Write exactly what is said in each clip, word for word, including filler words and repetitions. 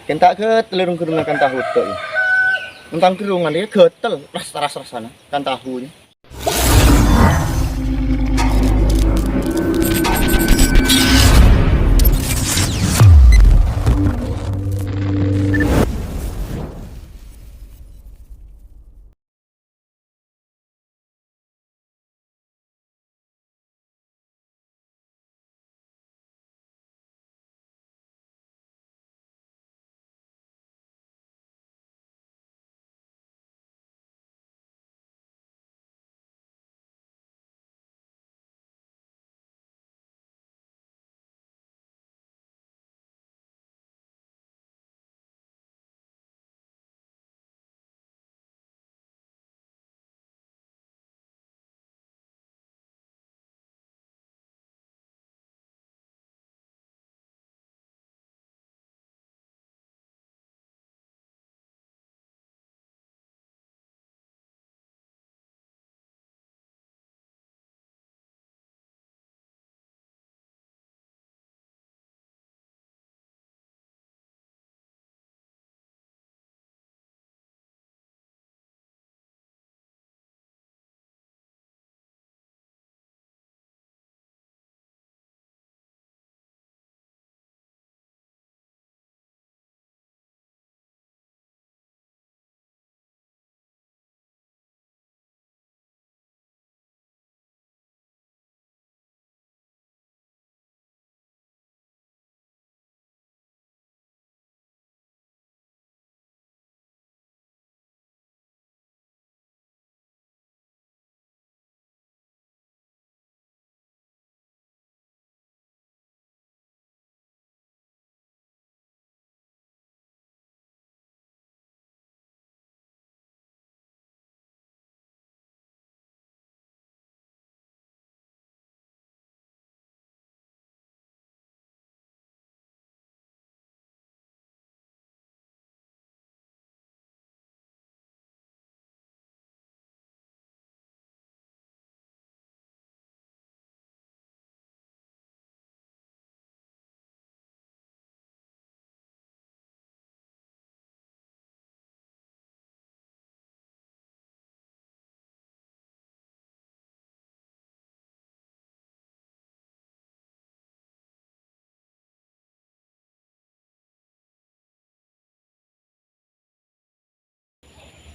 Kèng ta' ghâtel rung-ghârungnga kan tahu to', yâ. Mon tang ghârungnga rèya ghâtel, ras-ras rassana kan tahu, yâ.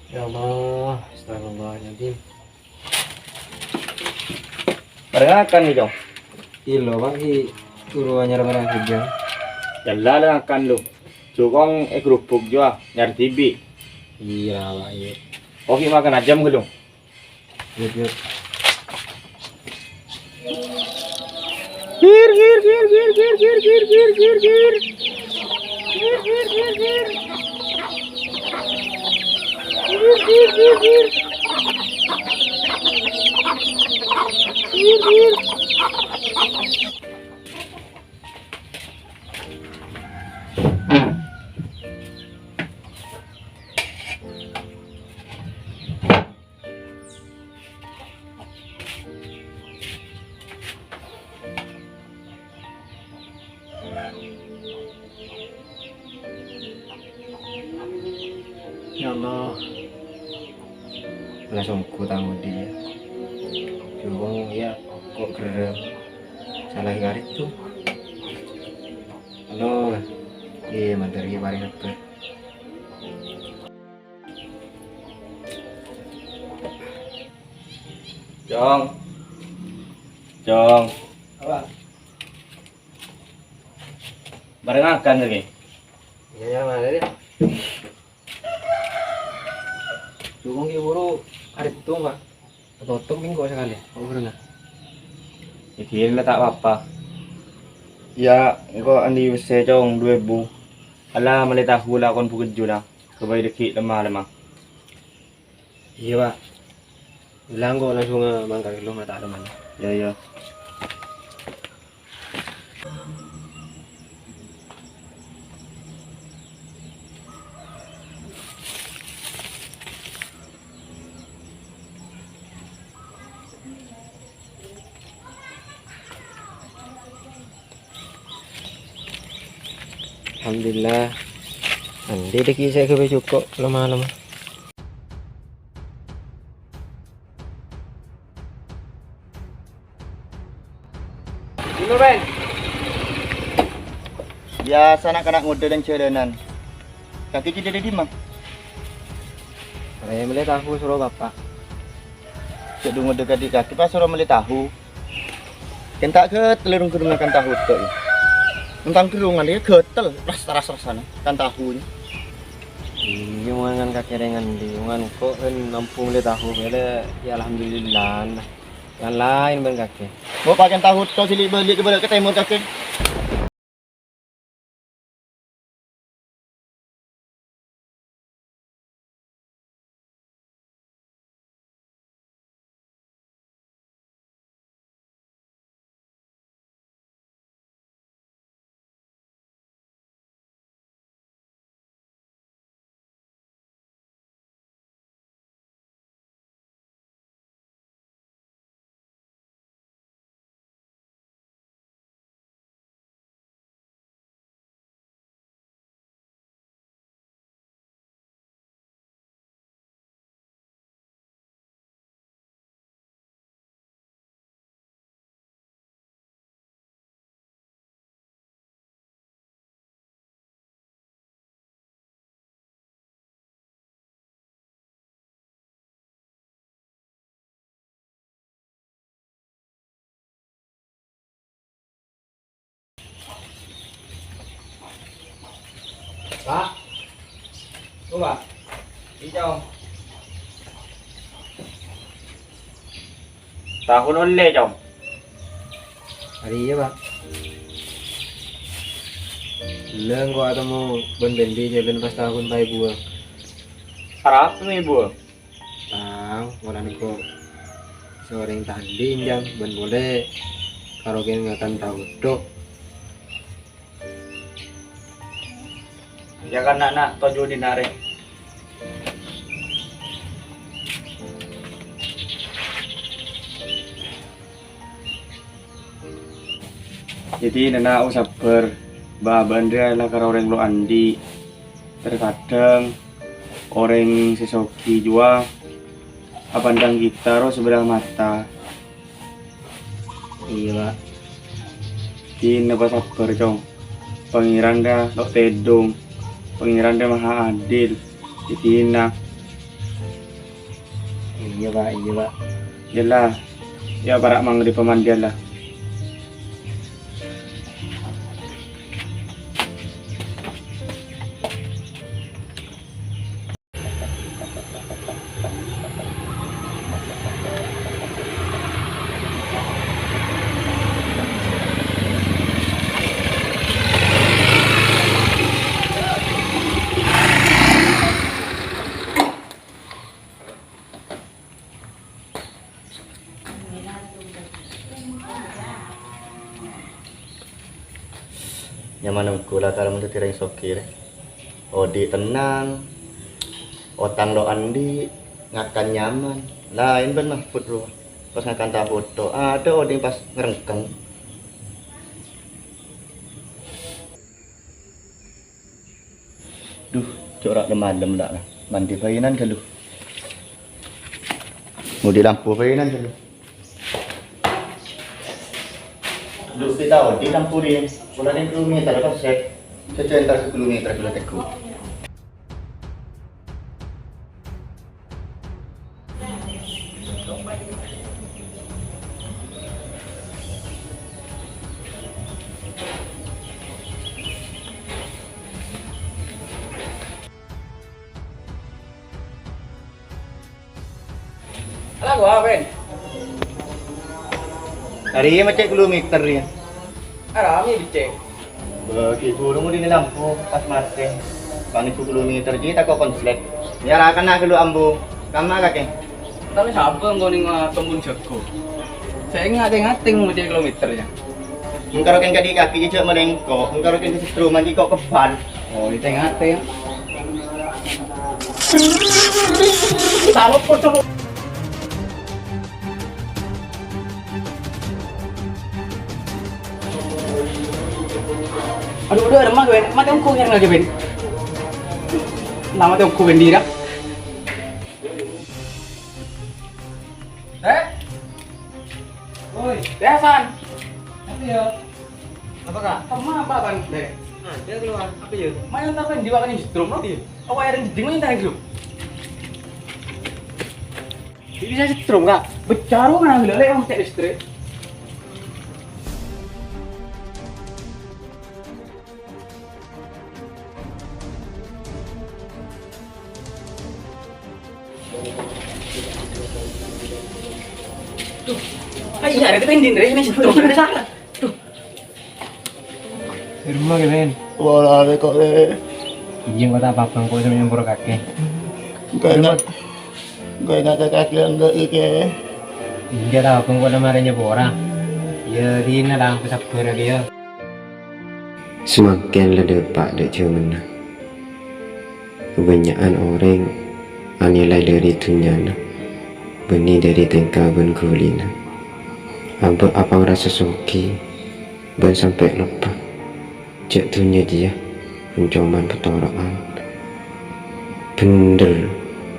Ya Allah, astagfirullahaladzim. Parèng ngakan, Cong? Iyâ, Pak, sè turu anyar parèng ghâjâng. Yâ la, la ngakan, Lu. Jhuko' èghrubuk jiyâ, nyarè dhibi'. Iyâ, Pak, iyâ. Oke, makan ajâm, Lu. Yuk, yuk. Gir, gir, gir. Gir, gir, gir, gir. Gir, gir, gir, gir. Gir, gir. Ya Allah. Langsung ku tangodi, yâ. Jhuko', yâ, ko' ghârâm. Sala karè tu. Halo. Iyâ, mandhâr ghi' parèng ngabbhâr. Cong. Cong. Apa? Parèng ngakan lagi. Iyâ, yâ, mara, yâ. Jhuko' ghi' buru arè tu, Pak. Totop minggu sakalè. Oh, bener. Iyâ, la ta' pa-apa. Iyâ, engko' andi' pèssè, Cong, du èbu. Ala mellè tahu lakon bhâkejjhu la. Ghâbây dhâggi' lemma-lemma. Iyâ, Pak. Bilang kok langsung, eh, mangkat dulu, mata teman. Iyâ, iyâ. Alhamdulillah, Andi' dhâggi' sè èghâbây jhuko' lo-malem. Dimma, Ben? Biyasa na'-kana' ngodâ neng jhâlânan. Kakè jiyâ dâri dimma? Arè mellè tahu soro Bapa'. Jhâ' dhu ngodâ kadhi kakè pas soro mellè tahu. Kèng ta' ghâtel rung-ghârungnga kan tahu tok, yâ. Entang ghârungnga yâ ghâtel, ras-ras rassana kan tahu, yâ. Iyâ, mon kakè rèng andi', mon engko' kan mampu mellè tahu, mellè, yâ alhamdulillah. Kan laèn bân kakè. Mo' pakèn tahu tok sè li-bâli' ka bârâ' ka tèmor kakè. Pa'. Oh, Pa'. Iyâ, Cong. Tahu ollè, Cong. Arèya, Pa'. Ella engko' atemmo bân Pendi è jhâlân pas tahu pa' èbuwâng. Arapa mè' èbuwâng? Tao, polana engko' sè orèng ta' andi' ènjhâm, bân polè karo kèng ngakan tahu tok. Yâ kan, na', na', toju' dinarè. Dhâddhi, na', na', sabbhâr, bâ-, bâ'na rèya la karo orèng lo' andi'. Terkadang orèng sè soghi jiyâ apandang kita ro sabellâ mata. Iyâ, Pa'. Dinah pasabbhâr, Cong. Pangèran rèya lo' tèdung. Pangèran rèya maha adil. Dinah. Iyâ, Pa', iyâ, Pa'. Yâ, la. Yâ, para' mangrib pamandiyân, la. Nyaman ongghu la karo mon dhâddhi rèng soghi rè. Odi' tennang, otang lo' andi', ngakan nyaman. Laèn bân Mahfud rowa. Pas ngakan tahu tok, adâ' odi' pas ngrengkeng. Dhu, jhâ' ra' lem-malem la, mandi bhâinan ghâllu. Ngodi' lampu bhâinan ghâllu. Dhu, pita odi' lampu rèya. Polana kilometer pas sèt. Sèjjhân entar kilometer ghâllu tegghu. Ala gua, Ben. Arèya mècè' kilometer rèya. Arapa mè' beccè'? Bâ, ghi' buru ngodi'na lampu pas matè. Panèko kilometer jiyâ tako' konslèt. Yâ, ra kèng ghâllu ambu. Kamma kakè? Tapè sapa engko' nèng, ah, tombun jhâghung? Sè ènga' tè-ngatè mècè' kilometer, yâ. Engkaro kèng kadhi kakè jhâ' malèngko', engkaro kèng kesetruman jiyâ ko' kebal. Oh, tè-ngatè, yâ. Salop, salop. Adhu, adhu, adhu, Mas, Ben. Mas, engko' ngereng lagi, Ben. Selamat ya, Gu Bendira. Eh? Woi, Hasan. Apa ya? Apa, Kak? Kemma apa, Bang? Dek. Ada keluar. Apa ya? Main tak kan jiwa kan setrum, no? Iya. Apa yang jeding main tak, Bro? Bisa setrum, Kak. Bicara mana, lele, yang cek listrik. Duh, ayo, ada pending, Re, ini situ. Ada salah. Duh. Di rumah, Kak, Ben? Wala, Re, kok, Re. Iya, kok tak apa-apa, kok sampe nyampor kake. Kok enak, kok enak ke kaki anda, Ike? Iya, tak apa, kok lemari nyepora. Ya, dina lah, aku sabar aja, ya. Samangkèn la dâpa' dâ' jhâmanna. Kabânnya'an orèng anilai dâri dhunnyana, bânnè dâri tèngka bân ghulina. Abâ' apangrasa soghi bân sampè' loppa jhâ' dhunnya jiyâ coma patoro'an, bhendher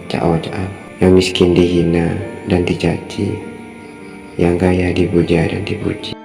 ca'-oca'an, yang miskin dihina dan dicaci, yang kaya dipuja dan dipuji.